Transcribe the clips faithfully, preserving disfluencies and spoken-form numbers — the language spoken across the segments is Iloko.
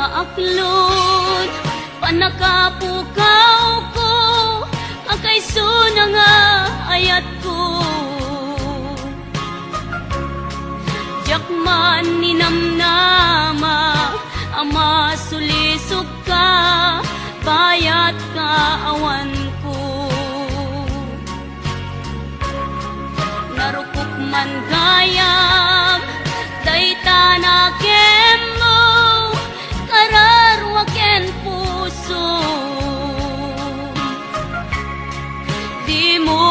Aklod, pannakapukawko, a kaysona nga ayatko. Diak man ninamnama a masulisogka, bayat kaawanko. Narukop man gayam dayta nakemmo, kararua ken puso. Dimo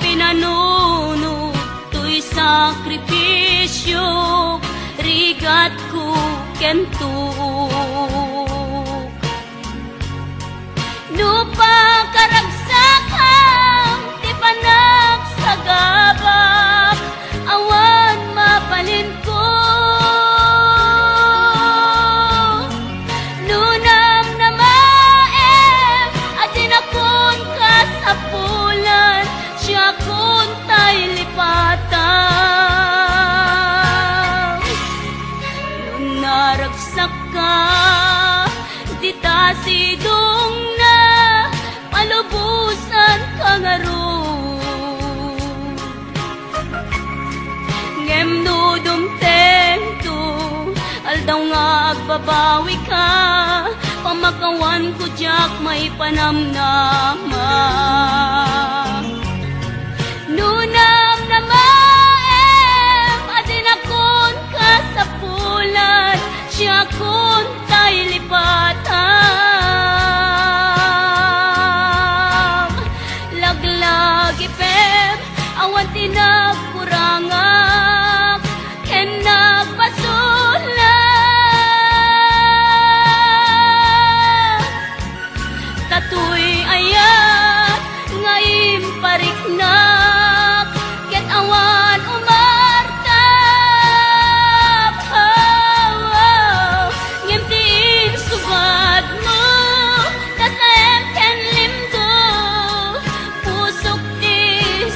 pinanunot toy sakripisio, rigatko ken tuok. No pakaragsakam ti panagsagabak, awan mabalinko. No namnamaem a dinakon kasapulan, siakon tay lipatam. No naragsakka, dita sidongna, palubosanka ngarud. Ngem no dumtengto, aldaw nga agbabawika, pamakawanko diak maipanamnama. No namnamaem a dinakon kasapulan, siakon tay lipatam. Laglagipem, awan ti nagkurangak ken nagbasolak. Datoy ayat nga impariknak, ket awan umartam. Oh, oh. Ngem ti insugatmo, nasaem ken limgo, pusok ti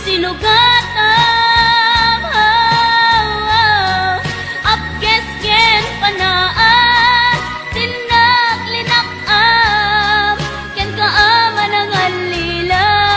sinugatam. Oh, oh. Apkes ken panaas, tinnak linak-am, kenka a manangallilaw.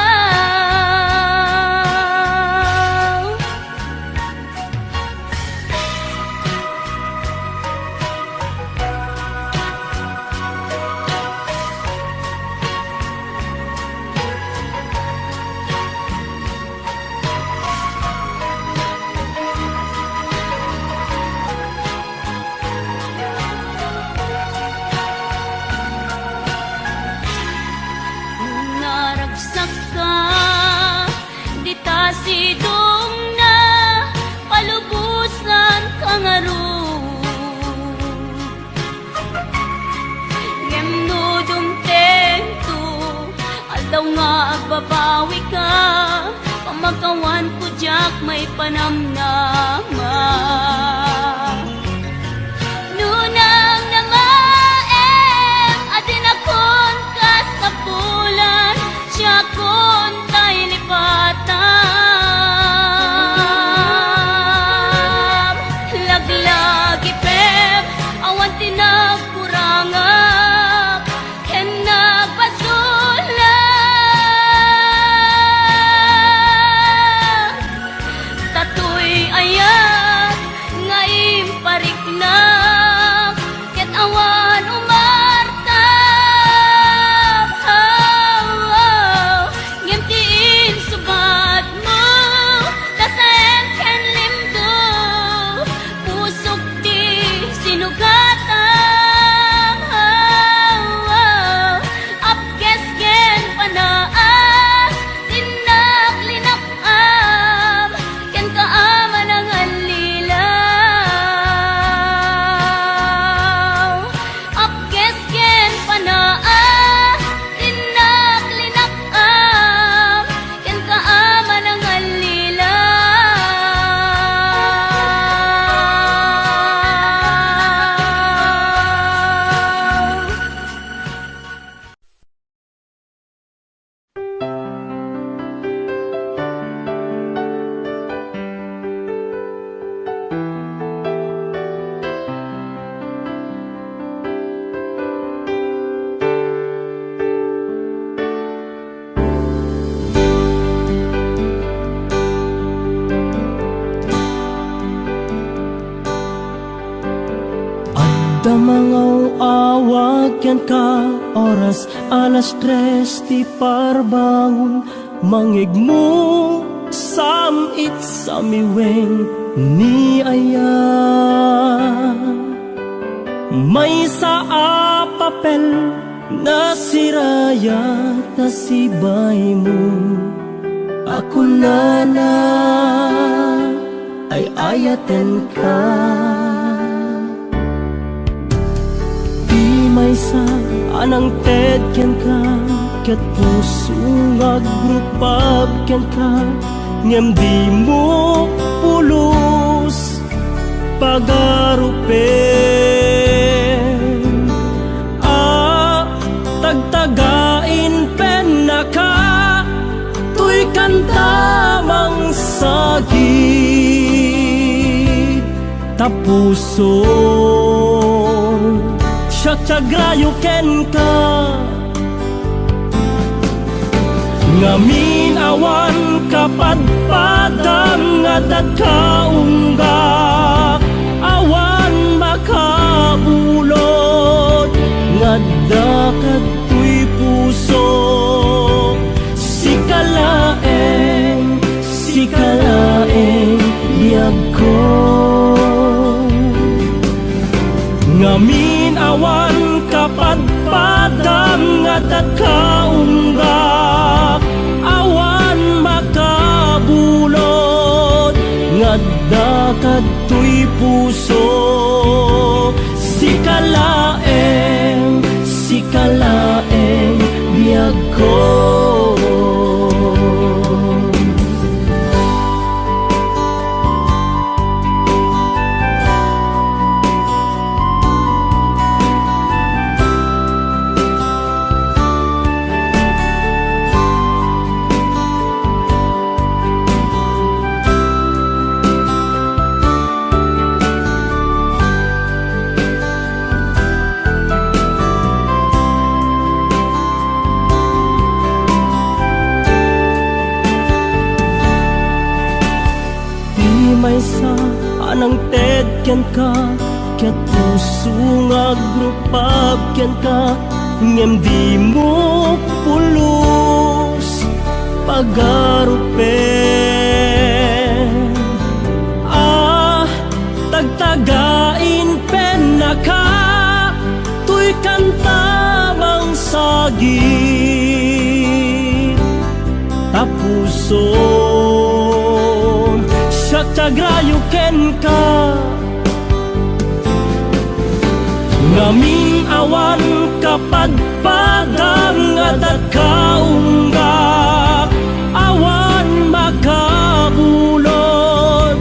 Naragsakka, dita sidongna, palubosanka ngarud. Ngem no dumtengto, aldaw nga agbabawika, pamakawanko diak maipanamnama. No namnamaem a dinakon kasapulan, siakon tay lipatam. Laglagipem, awan ti nagkurangak ken nagbasolak. Datoy ayat nga impariknak, ket awan umartam. Oh, oh. Ngem ti insugat Ta mangaw-awag kenka, oras alas tres ti parbangon, mangigmo sam-it samiweng ni aya. Maysa a papel nasirayat ta sibaymo a kunana, ay-ayatenka. Ti maysa a nangted kenka, ket puso nga agrupab kenka, ngem dimo pulos pagarupen. A tagtagain pennaka, toy kanta mangsagid ta puson. Siak ti agrayo kenka. Ngamin awan kapadpadam nga adda kaunggak, awan makabulod nga adda kadtoy pusok. Sika laeng, sika laeng biagko. Ngamin awan kapadpadam nga adda kaunggak, awan makabulod nga adda kadtoy pusok. Sika laeng, sika laeng biagko. Ti maysa a nangted kenka, ket puso nga agrupab kenka, ngem dimo pulos pagarupen. A tagtagain pennaka, toy kanta mangsagid ta puson. Siak ti agrayo kenka. Ngamin awan kapadpadam nga adda kaunggak, awan makabulod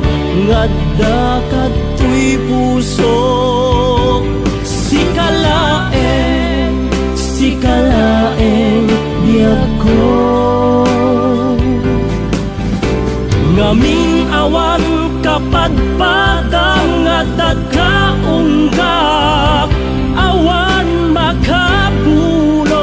nga adda kadtoy pusok. Sika laeng, sika laeng biagko. Ngamin awan kapadpadam nga adda kaunggak, awan makabulod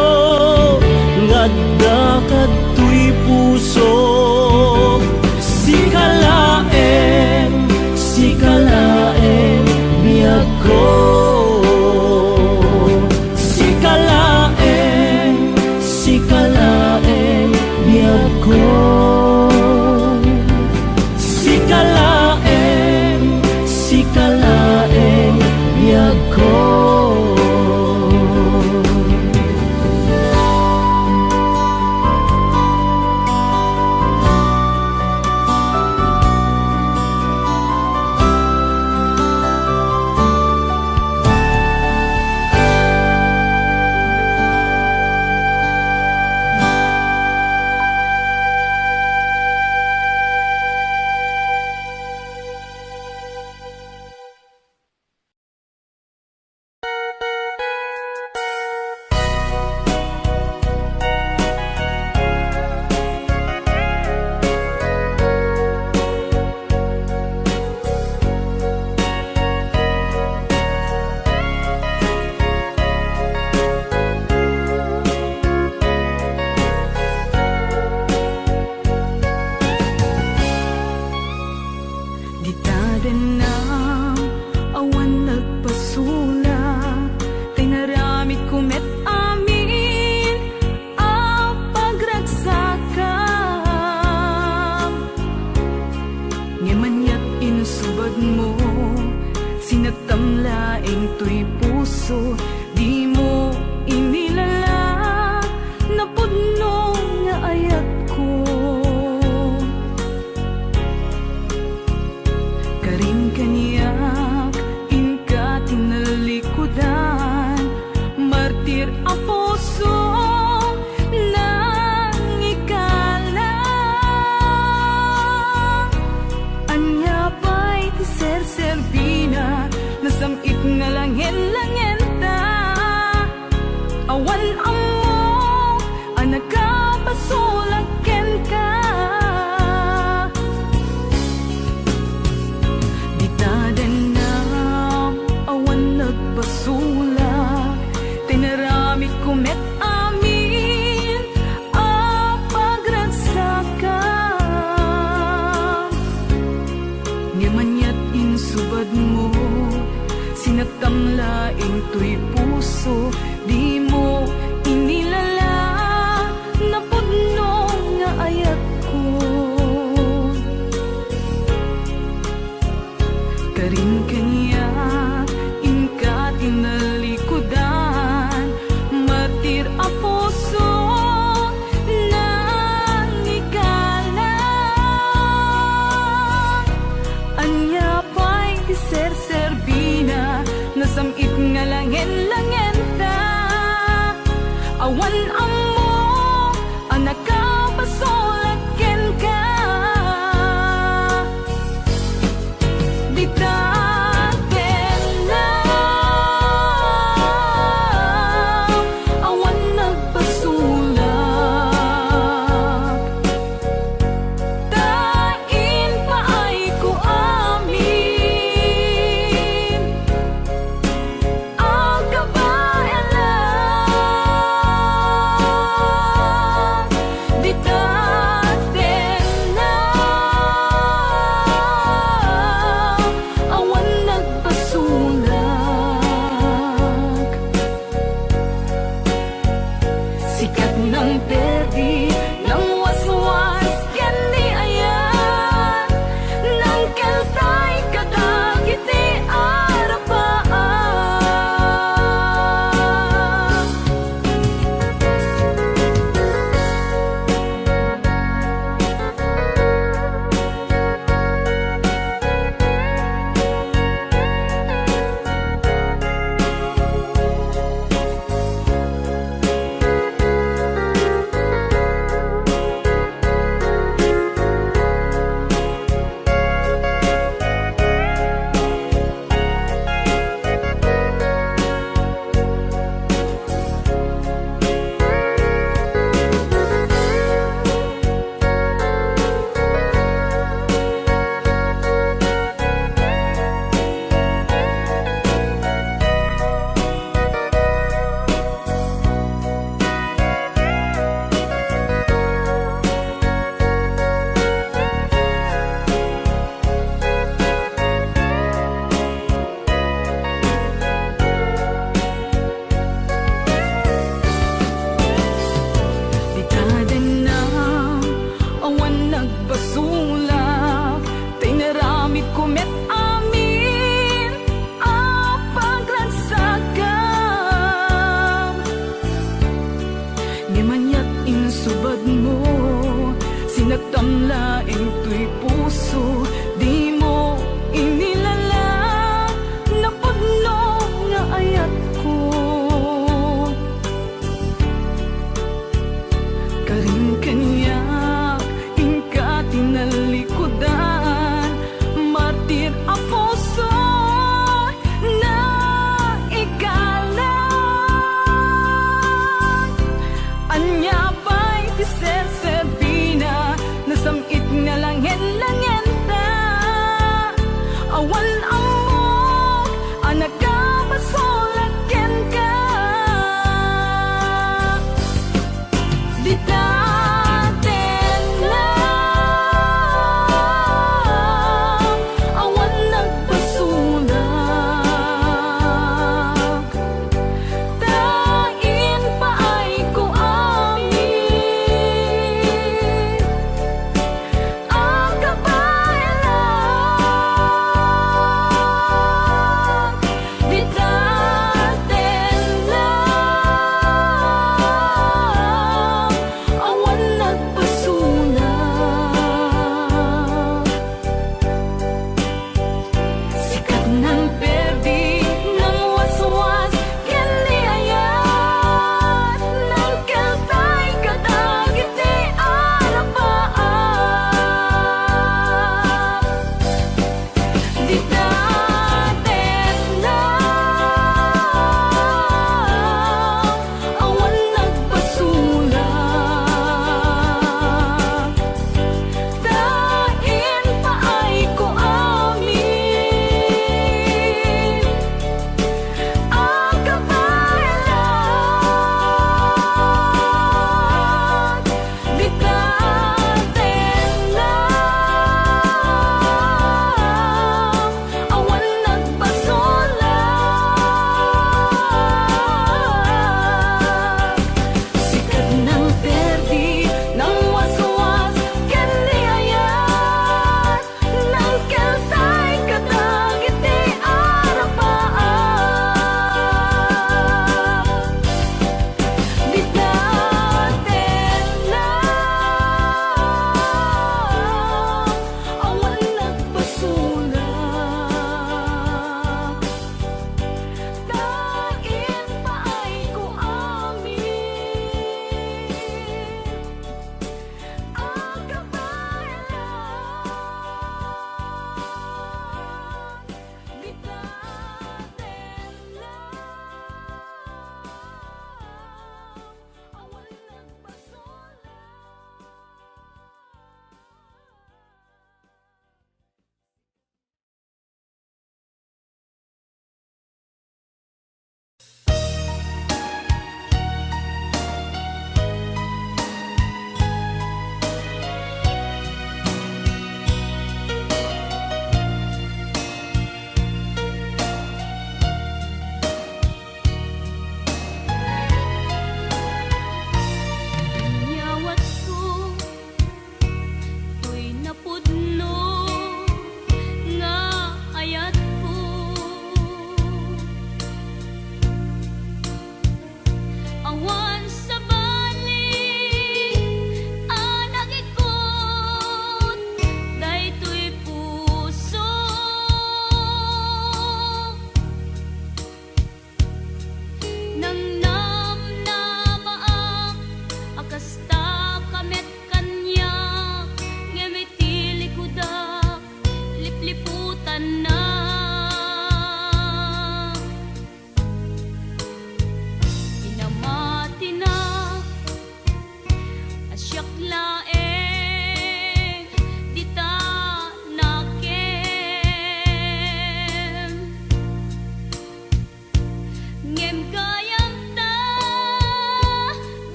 nga adda kadtoy pusok. Sika laeng, sika laeng biagko. Sika laeng, sika laeng biagko. Sika laeng, sika laeng biagko. Dita denna awan nagpasola, Laeng toy puso, dimo inilala, napudno nga ayatko. Karin kaniak, inka tinalikudan, martir a puso, nangikala. Ania pay ti serserbina, nasam-it nga langen-langenta? Awan ammok a nakabasolak kenka. Dita dengngam, awan nagbasolak, tinaramidko met amin a pagragsakam. Ngem aniat insubadmo, sinaktam laeng toy puso, dimo inilala, napudno nga ayatko. Karin kaniak, inka tinalikudan, martir a puso, nangikala. Ania pay ti serserbina, nasam-it nga langen-langenta? Awan ammok a nakabasolak kenka. Dita dengngam, awan nagbasolak, ta impaayko amin a kabaelan. Dita dengngam, awan nagbasolak. Sikat nang perdi, nang waswas ken ni ayan, nang keltay kadagiti arapaak. Dita dengngam, awan nagbasolak, ta inaramidko met amin a pagragsakam. Ngem aniat insubadmo, sinaktam laeng toy puso, dimo inilala, napudno nga ayatko. Karin kaniak, inka tinalikudan, martir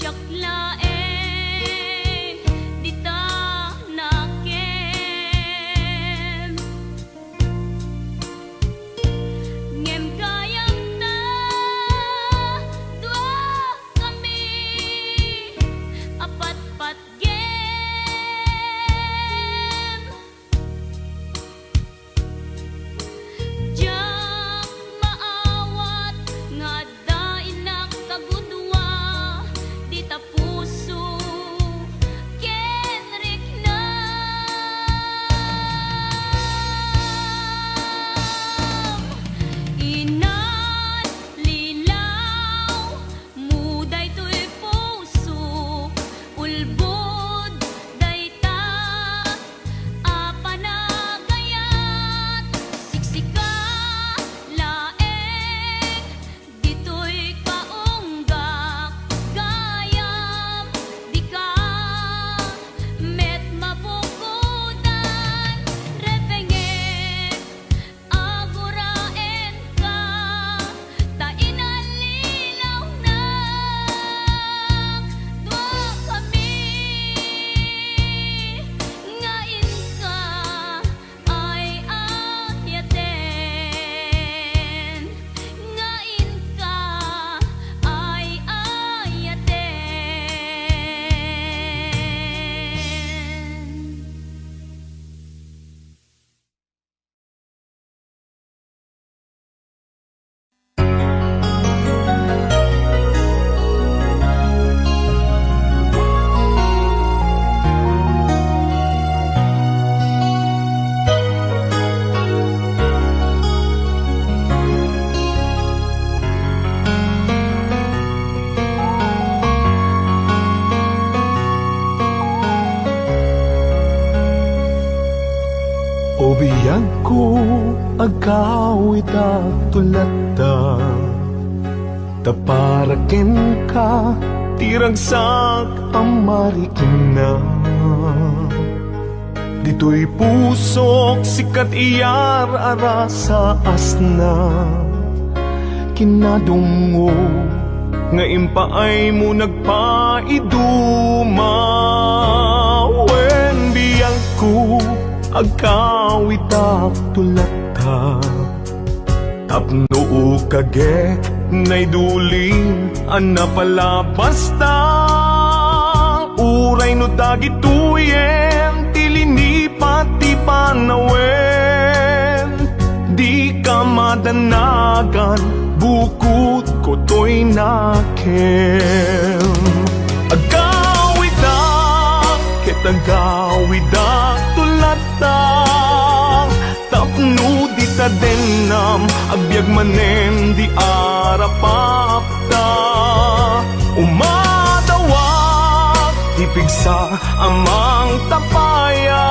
Diak laeng dita nakem. Ngem gayam ta dua kami a patpatgem. Diak maawat nga adda innak kagudua dita puso ken riknam. Inallilaw mo daytoy puso, ulbod dayta a panagayat, siksika laeng ditoy kaunggak, gayam dika met mabukodan, repengek, aguraenka, ta inallilawnak dua kami nga inka ay-ayaten, nga inka ay-ayaten. O biagko, agawidak ti latta, ta para kenka ti ragsak a marikna. Ditoy pusok, sika ti iyar-arasa, asna kinadumngog nga impaaymo nagpaiduma. Wen biagko, agawidak ti latta, tapno ukagek naidulin a napalabasta. Uray no dagitoyen ti linipat ti panawen, dika madanagan, bukod ko toy nakem. Agawidak ket agawidak ti latta, tapno dita dennam, agbiag manen ti arapakta. Umadawak ti pigsa a mangtapaya,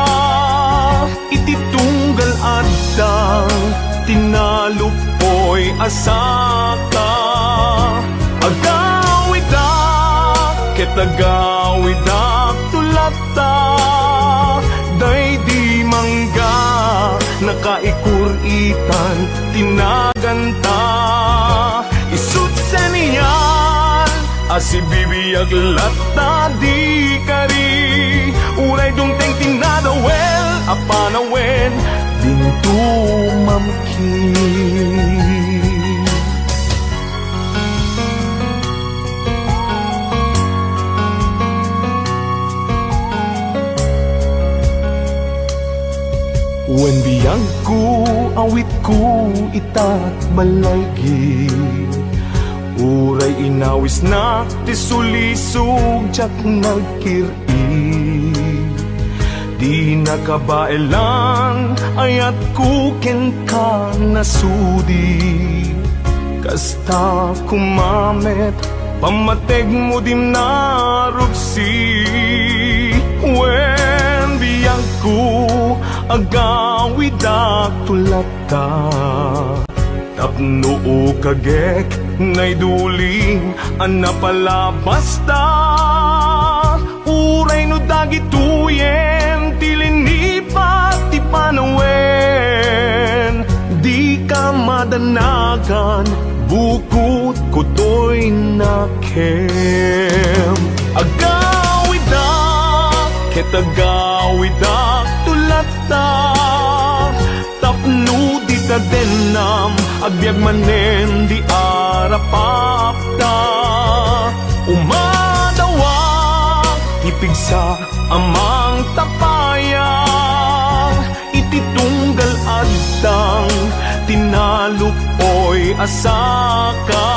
iti tunggal adda ti naluppoy a saka. Agawidak ket agawidak ti latta, daydi mangga, nakaikur-itan ti naganta. Isut sanian a sibibiag latta di kari, uray dumteng ti nadawel a panawen, dinto mamkin. Wen biagko, awitko itat balaygi. Uray inawisnak ti sulisog, diak nagkir-i. Di nakabaelan, ayatko kenka nasudi. Kasta koma met, pammategmo dimnarupsi. Wen biagko, agawidak ti latta, tapno ukagek naidulin a napalabasta. Uray no dagitoyen ti linipat ti panawen, dika madanagan, bukod ko toy nakem. Agawidak, ket agawidak to latta, tapno dita dennam, agbiag manen di arapapta. Umadawak ti pigsa a mangtapayag, iti tunggal adtang tinaluk-oy a saka.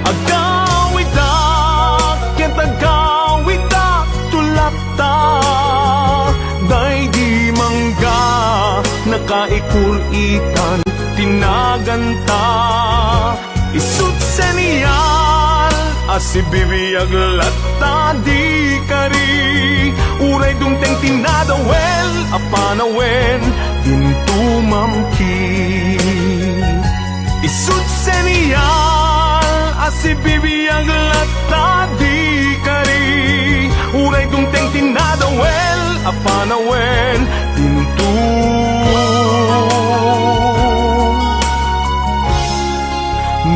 Agawidak ket agawidak to latta, daydi mangga, nakaikur-itan ti naganta. Isu't senyal a sibibiag latta di kari, uray dumteng ti nadawel a panawen, dinto mamkin. Isu't senyal a sibibiag latta di kari, uray dumteng ti nadawel a panawen, dinto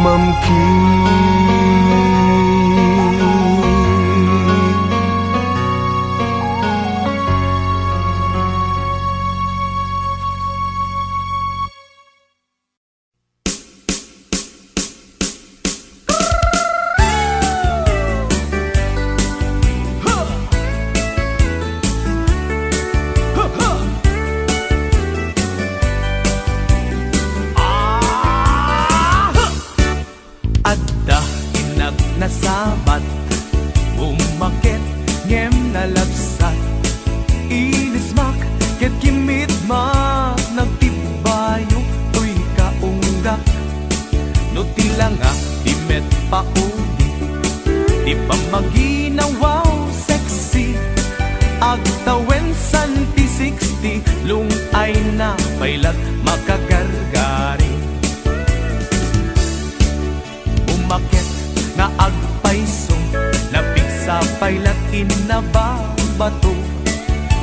mamkin. Adda innak nasabat, ummaket ngem nalabsat. Inismak ket kimmit man nagtibbayo toy kaungdak. No ti langa ti met pauli, ti pammaginawaw sexy, agtawen santi sixty, lung-ayna pay lat makagargari. Ummaket nga agpayso, napigsa pay lat inna babato.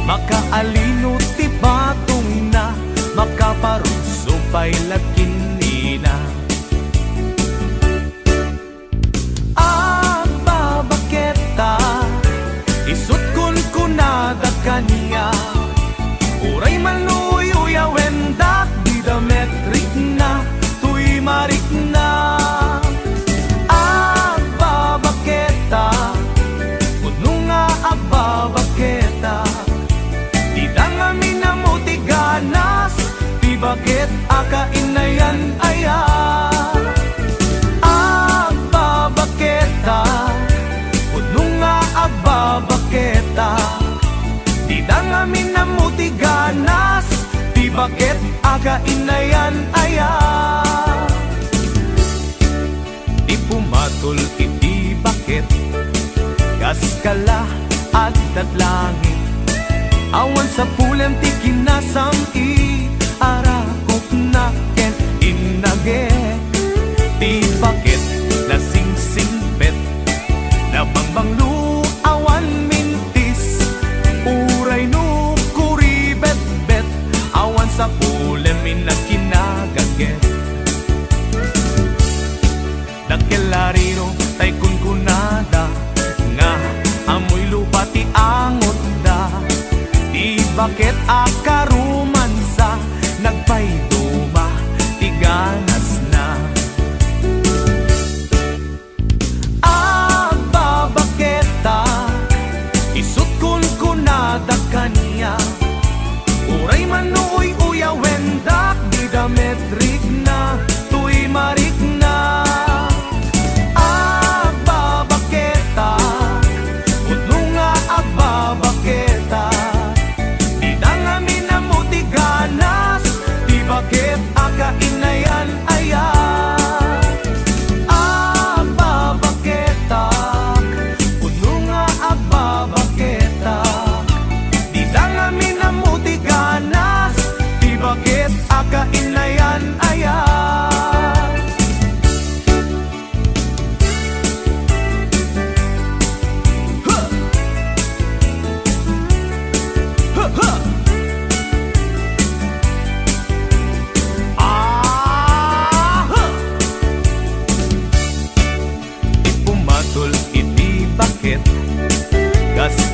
Makaalino ti batongna, makaparugso pay lat ken nina. Agbabaketa, isu't kunkunada kaniak, uray man no uy-uyawendak, dida met rikna toy marikna. Agbabaketa, pudno nga agbabaketa, dida ngamin ammo ti ganas, ti baket a kainayan aya. Agbabaketa, pudno nga agbabaketa, dida ngamin ammo ti ganas, ti baket a kainayan aya. Ti pumatol iti baket, kas kala addat langit. Awan sapulem ti kinasam-it, arakupna ken innaget. Ti baket nasingsingpet, nabangbanglo, awan mintis. Uray no kuribetbet, awan sapulem inna kinagaget. Dakkel a riro tay kunkunada nga ammoy lupa ti angotda. Ti baket a karumansa, nagpayduma ti ganasna. Agbabaketa, isu't kunkunada kaniak, uray man no uy-uyawendak, dida met rikna toy marikna. Agbabaketa, pudno nga agbabaketa, dida ngamin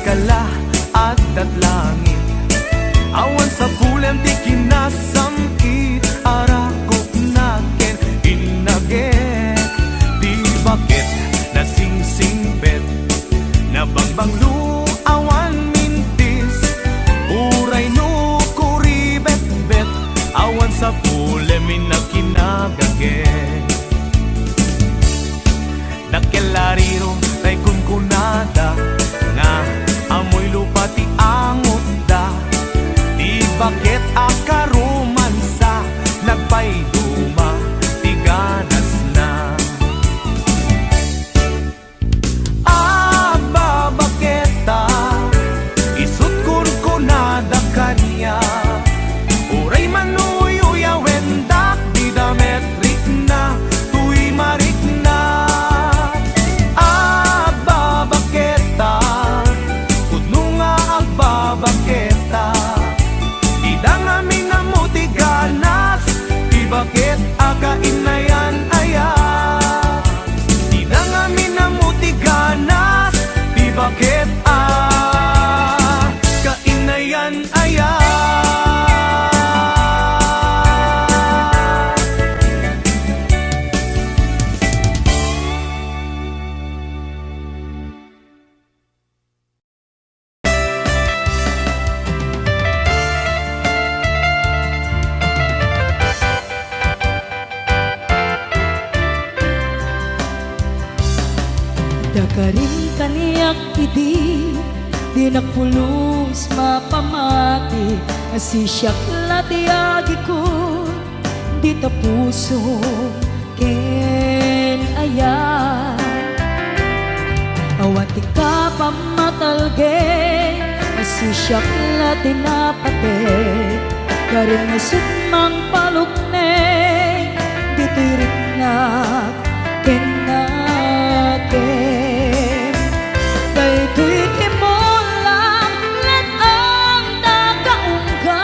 Kala, adda't langit. Awan sabulem ti kinasam-it, arakupna ken innagek. Ti baket nasingsingbet, nabangbanglo, awan mintis. Uray no kuribetbet, awan sabulem inna kinagagek. Dakkel a riro tay kunkunada nga amoy lupa ti angotda. Ti baket a karomansa, nagpaiduma ti ganasna. Agbabaketa, isut' kunkunada kaniak. Uray man uyuyawendak, dida met rikna toy marikna. Agbabaketa, pudno nga agbabaketa. Dida ngamin ammo ti ganas, ti baket a kainayan-ayan. Dida ngamin ammo ti ganas, ti baket a kainayan-ayan. Dakarim kaniak idi, dinak pulos mapamati, a sisiak la ti agikut, dita pusom ken ayat. Awan ti kapamatalgek, a sisiak la ti napateg. Karim ngasut mangpalukneng, ditoy riknak ken nakem. Daytoy ti mulam, let-ang ta kaunggam.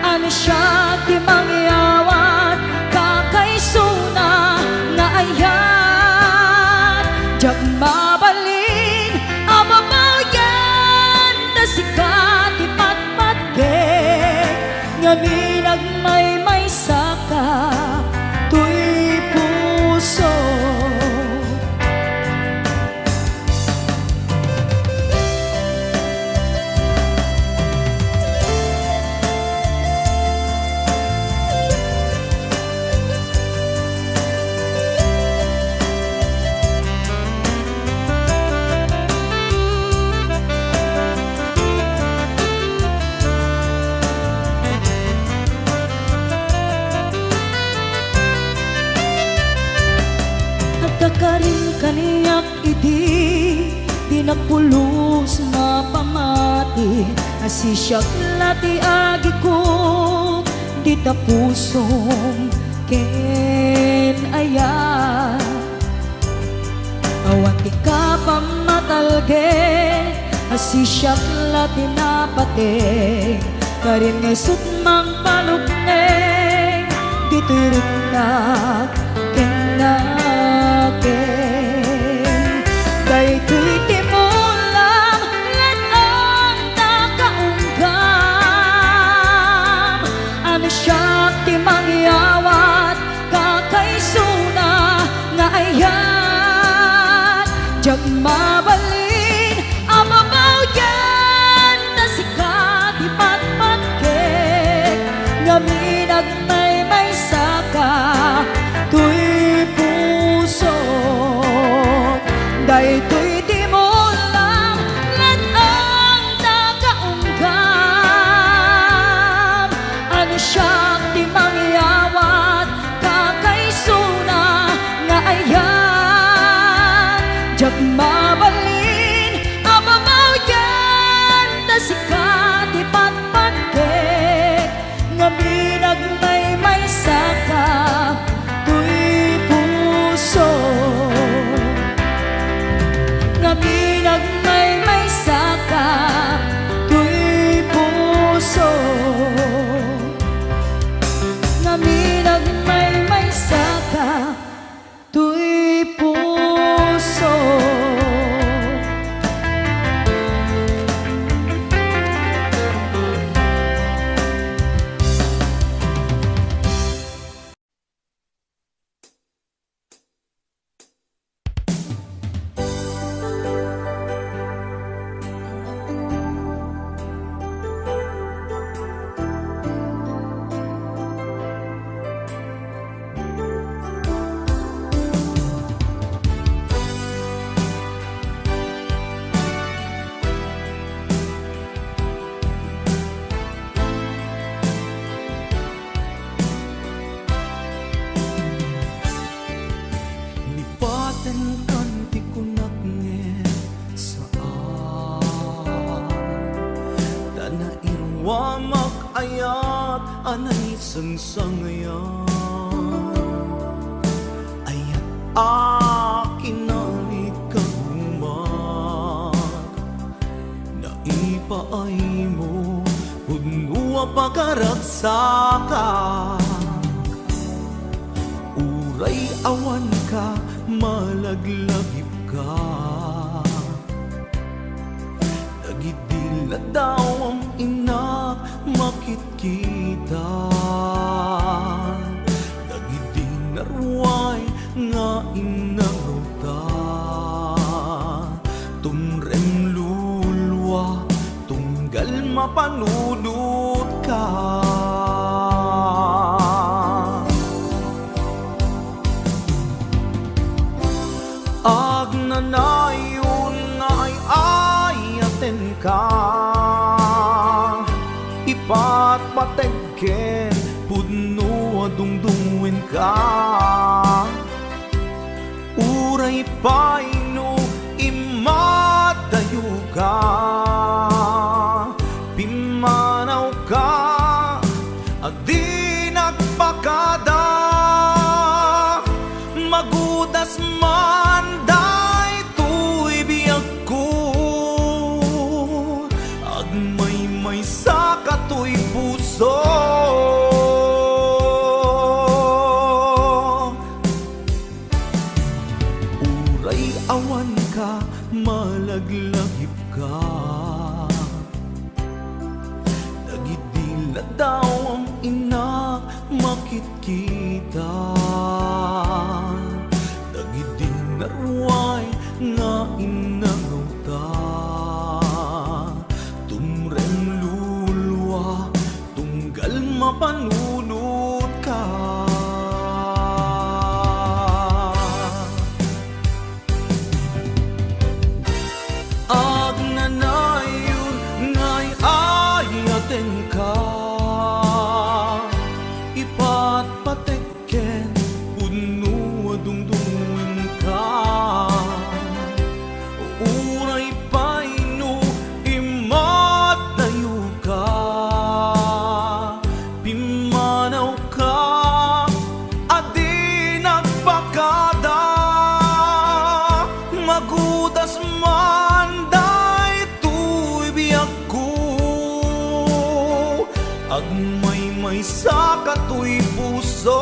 Ano siak ti mangyawat, kakaisuna nga ayat. Diak mabalin a babaogen, ta sika ti patpatgek, ngamin agmaymaysaka toy puso. Adda karin kaniak idi, dinak pulos mapamati, a sisiak la ti agikut, dita pusom ken ayat. Awan ti kapamatalgek, a sisiak la ti napateg, karim ngasut mangpalukneng, ditoy riknak ken nakem. Daytoy ti mulam, let-ang ta kaunggam. Ano siak ti mangyawat, kakaisuna nga ayat. Diak mabalin a babaogen, ta sika ti patpatgek, ngamin agmaymaysaka toy puso. Daytoy ti mulam, let-ang ta kaunggam. Ano siak ti mangyawat, kakaisuna nga ayat. Diak mabalin a babaogen, ta sika ti patpatgek, ngamin agmaymaysaka toy puso. Ngamin agmaymaysaka toy puso. Ngamin agmaymaysaka toy puso. a naisangsangayan. Ayat a kinalikagumak, naipaaymo, pudno a pakaragsakan. Uray awan ka, malaglagipka. Dagidi ladawam, innak, makitkita. Dagidi naruay nga inawta. Tumrem lulua, tunggal mapanunotka. Agnanayon nga ay-ayatenka, ipatpateg ken pudno a dungdungenka. Uray pay no immadayoka, pimmanawka a di nagpakada, magudas man daytoy biagko, agmaymaysa katoy puso. Uray awan ka, malaglagipka. Dagidi ladawam, innak, makitkita. Dagidi naruay nga inawta. Tumrem lulua, tunggal mapanunotka. Agnanayon nga ay-ayatenka, ipatpatek ken pudno a dungdungenka. Uray pay no immadayoka, pimmanawka a di nagpakada, magudas man daytoy biagko, agmaymaysa katoy puso.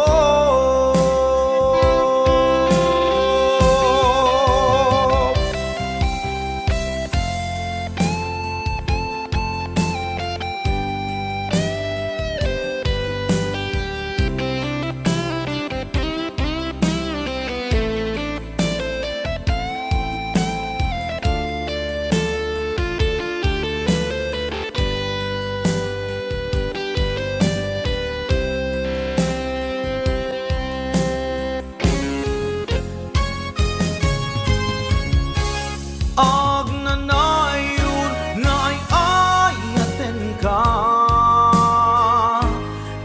Agnanayon nga ay-ayatenka,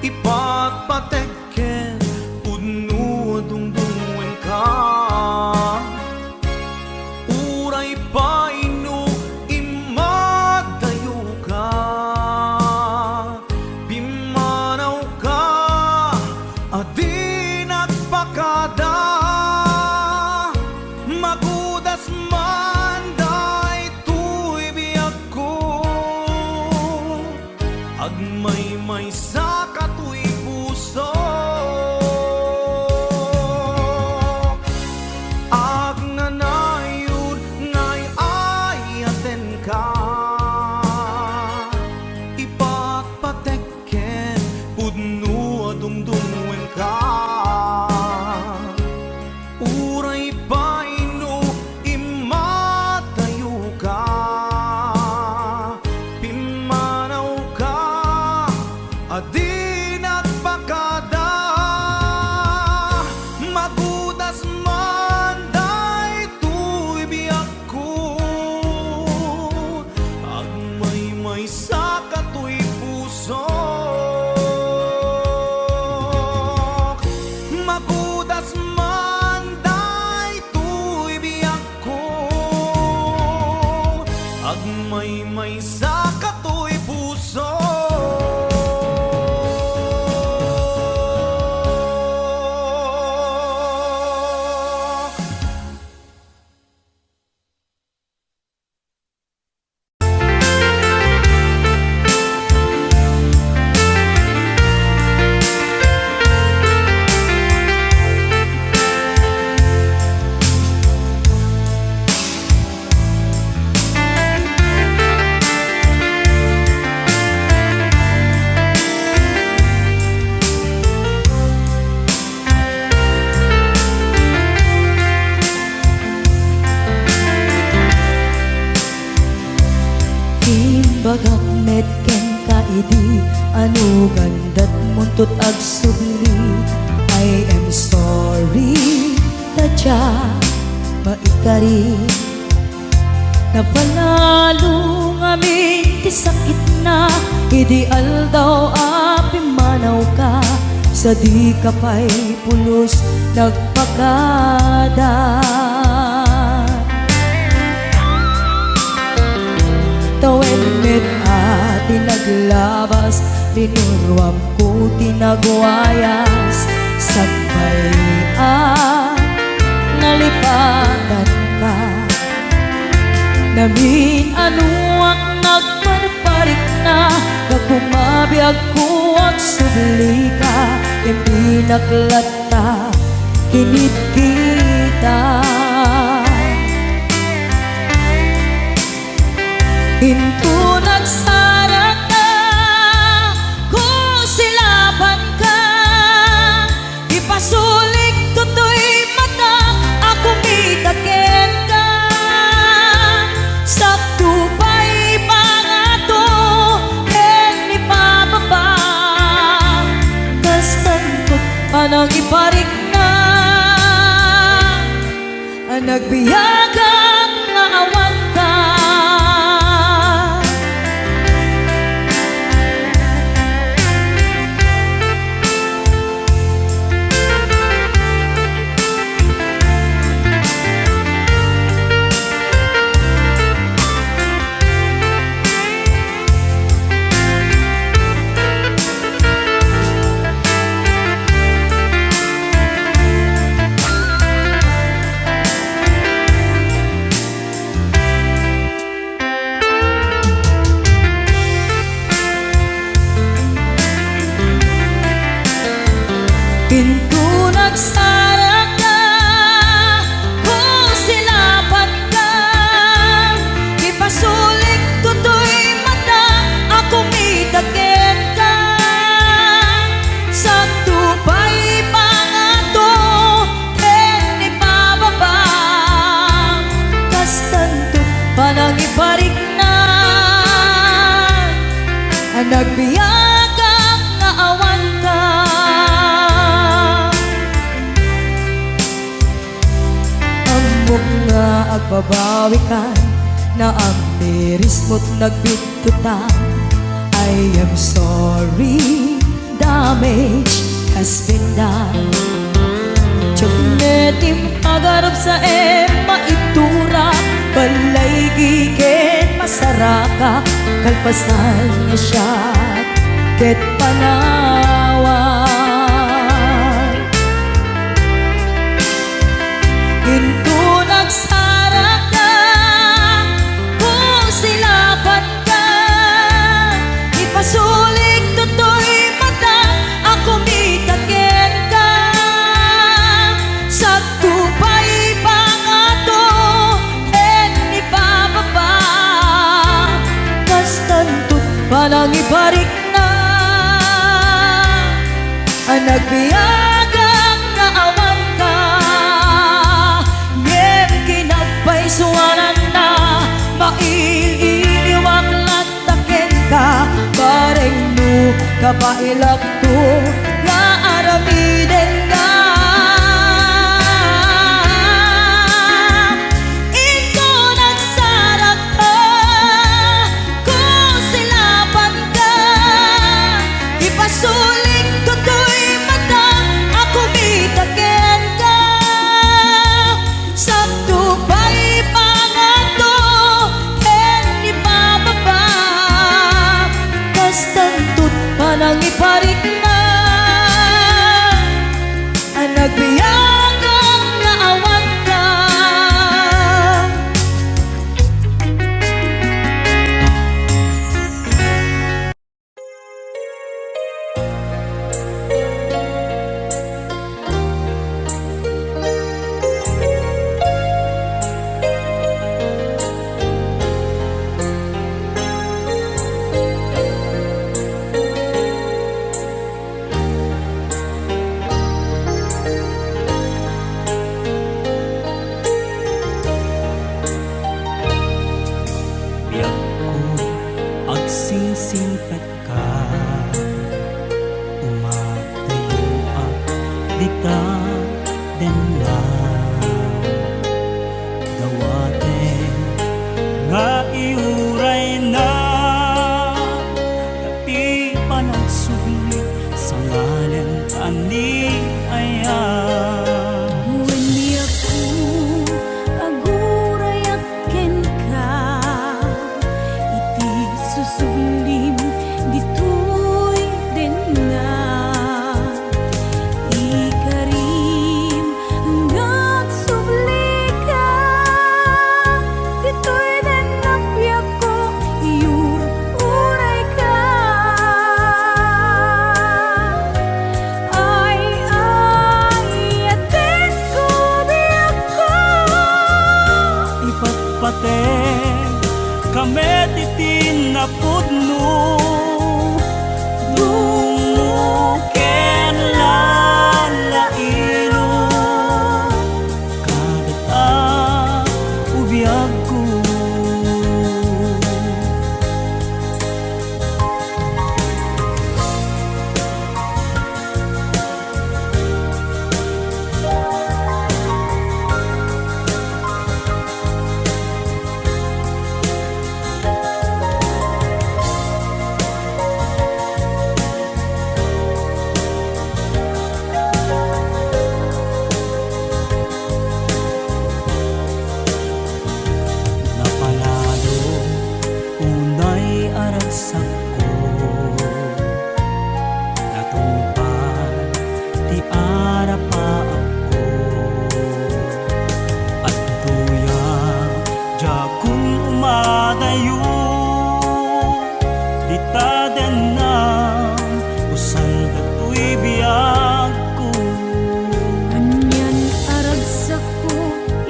ipatpatek ken pudno a dungdungenka. Uray pay no immadayoka, pimmanawka a di nagpakada, magudas man daytoy biagko, agmaymaysa katoy puso. Agnanayon nga ay-ayatenka, ipatpatek ken pudno a dungdungenka. Uray pay no immadayoka, pimmanawka a di nagpakada, magudas man daytoy biagko, agmaymaysa katoy puso. Magudas man daytoy biagko, agmaymaysa katoy puso. Ibagak met kenka idi, ano gandat muntot agsubli. I am sorry, ta dia maikari. Napalalo ngamin ti sakitna idi aldaw a pimmanawka, sa dika pay pulos nagpakada. Tawen met a ti naglabas, linuruamko ti nagwayas, sakbay a nalipatanka. Namin-anoak nagparparikna, gapu mabiagko agsublika, ken binaklat ta kinitkita. Inton agsarakka, kusilapanka, ipasulik toy mata a kumita kenka. Sakto pay pangato ken ipababa, kastanto panangiparikna a nagbiagak nga awanka. Inton agsarakka, kusilapanka, ipasulik toy mata a kumita kenka. Sakto pay pangato ken ipababa, kastanto panangiparikna a nagbiagak nga awanka. Ammok nga agbabawikan, naamirismo't nagbittutan. I am sorry, damage has been done. Diak met impagarupsaem, maiturak, ballaygi ken masarakak, kalpasan nga siak ket panawan. Inton agsarakka, kusilapanka, ipasulik toy mata a kumita kenka. Sakto pay pangato ken ipababa, kastanto panangiparikna a nagbiagak nga awanka. Ngem kinapaysuananna, mail-iliwak latta kenka, bareng no kabaelakto nga aramidenka. Inton agsarakka, kusilapanka, ipasulik toy mata a kumita kenka. Sakto pay pangato ken ipababa, kastanto panangiparikna Pateg ka met iti napudno, dungngo ken lalailo, kadata, o biagko. Napalalo unay a ragsakko, natungpal ti arapaapko. Adtoya, diakon umadayo, dita dennam, usan datoy biagko. Anian a ragsakko,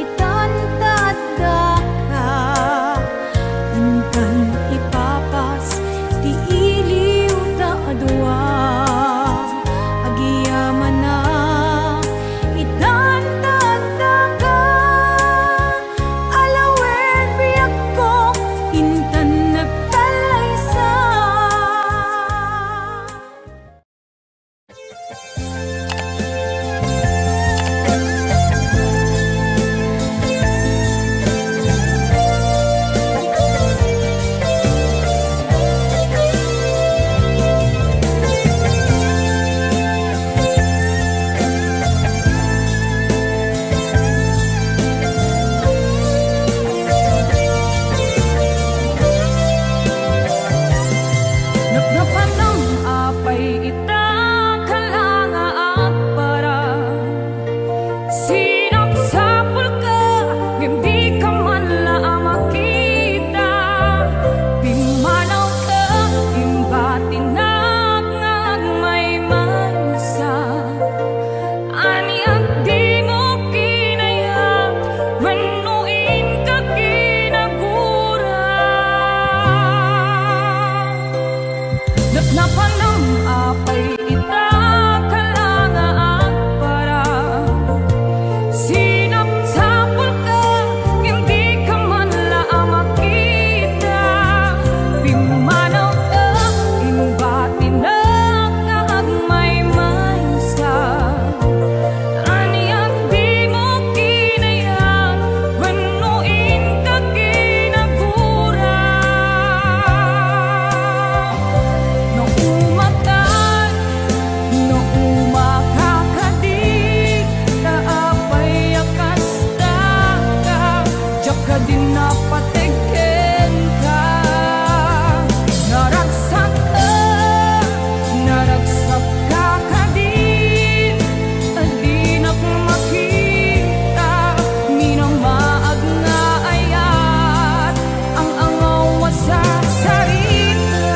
itan ta addaka, intan ipapas ti iliw ta a dua. Agyamanak, itan ta addaka, alawen biagko, intan nagtallaysa. Napnapanam apay ita, kala nga agparang. Sinapsapulka, ngem dika man la a makita. Pimmanawka, imbatinak nga agmaymaysa. Ania dimo kinayat wenno inka kinagura? Napnapanam apay ita, kala nga agparang. Sinapsapulka, ngem dika man la a makita. Pimmanawka, imbatinak nga agmaymaysa. Ania dimo kinayat wenno inka kinagura? No umakan, no umaka kadi, ta apay a kastaka, diak kadi napateg kenka. Naragsakka, naragsakka kadi, a dinak makita, minamaag nga ayat, ang-angaw a sarsarita.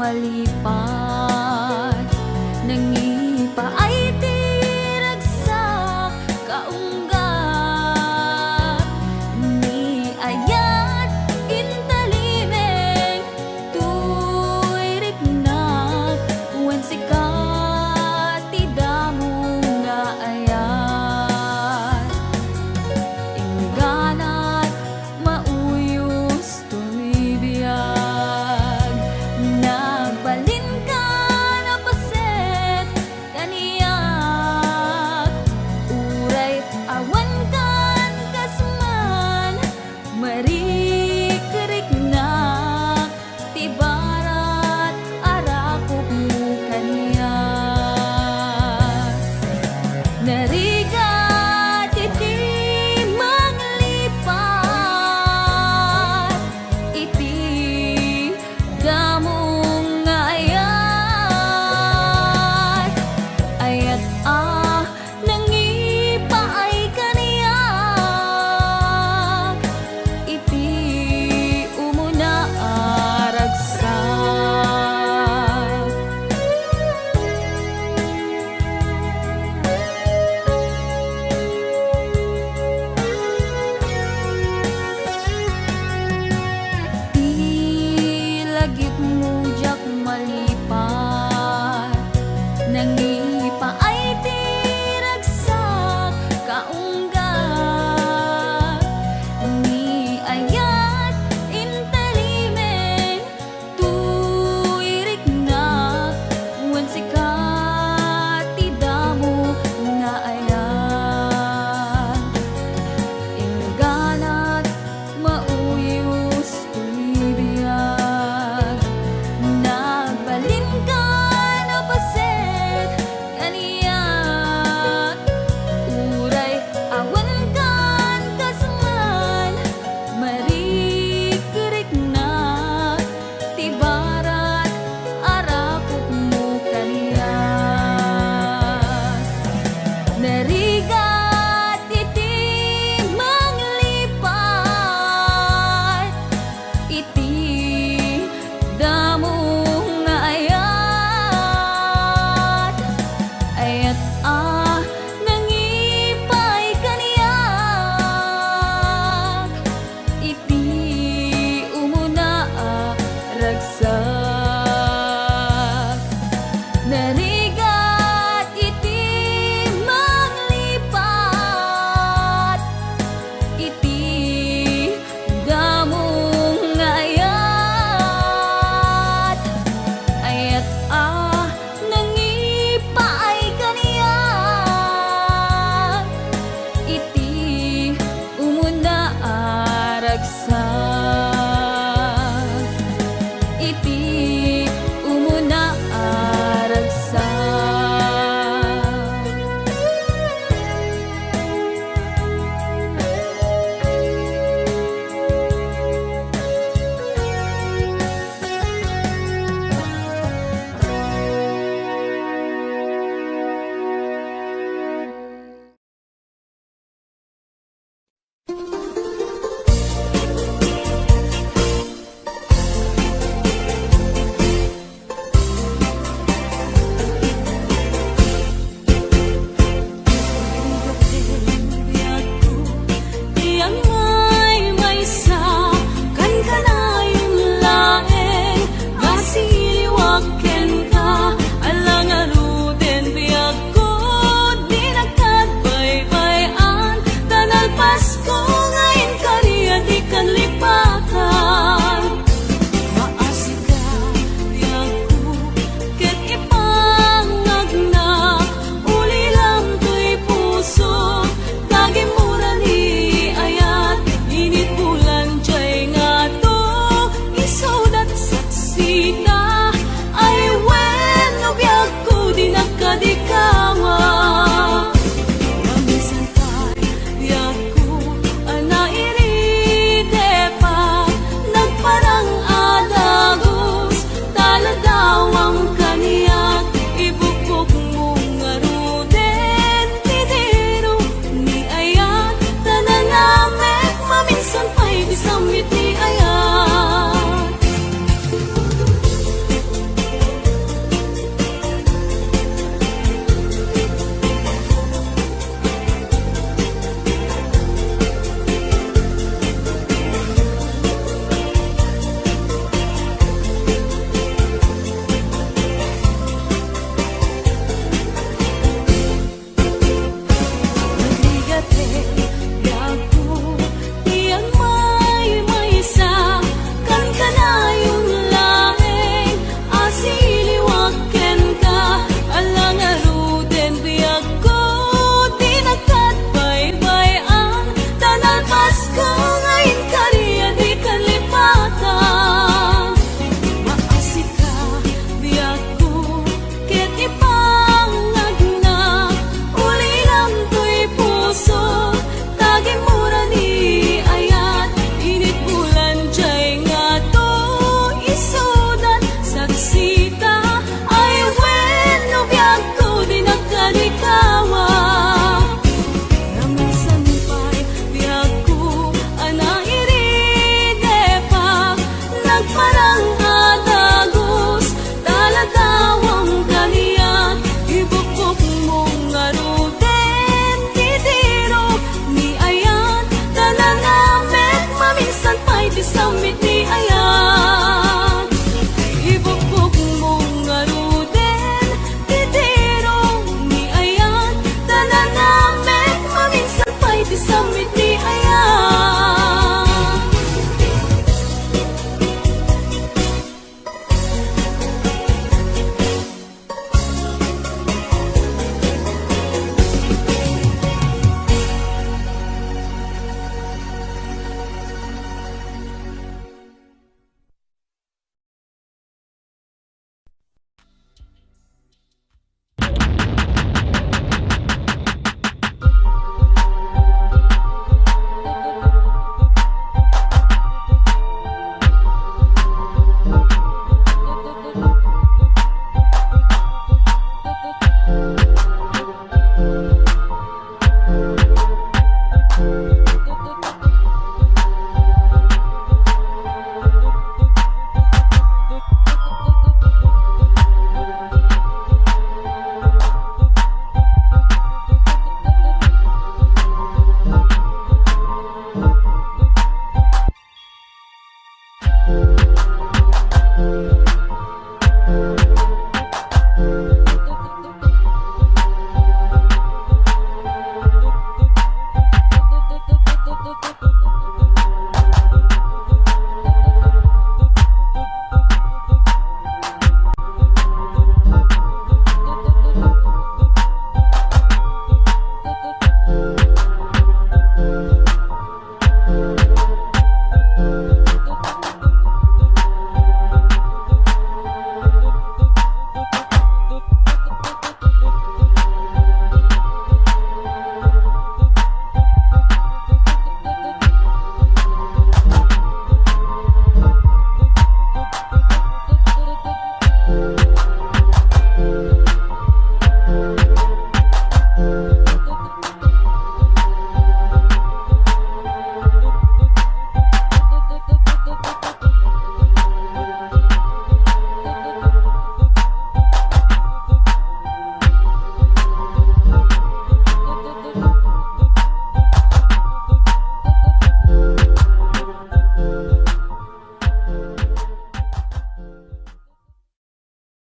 Lipat, nangipaay ti ragsak kaunggat, ni ayat intalimeng toy riknak, wen sika ti damo nga ayat. Ingganat mauyos toy biag, nagbalinka a paset kaniak, uray awan kan kas man, marikriknak ti barat a rakopmo kaniak. Narigat iti manglipat iti damo nga ayat, ayat a nangipaay kaniak iti umuna a ragsak. Ti lagipmo diak mali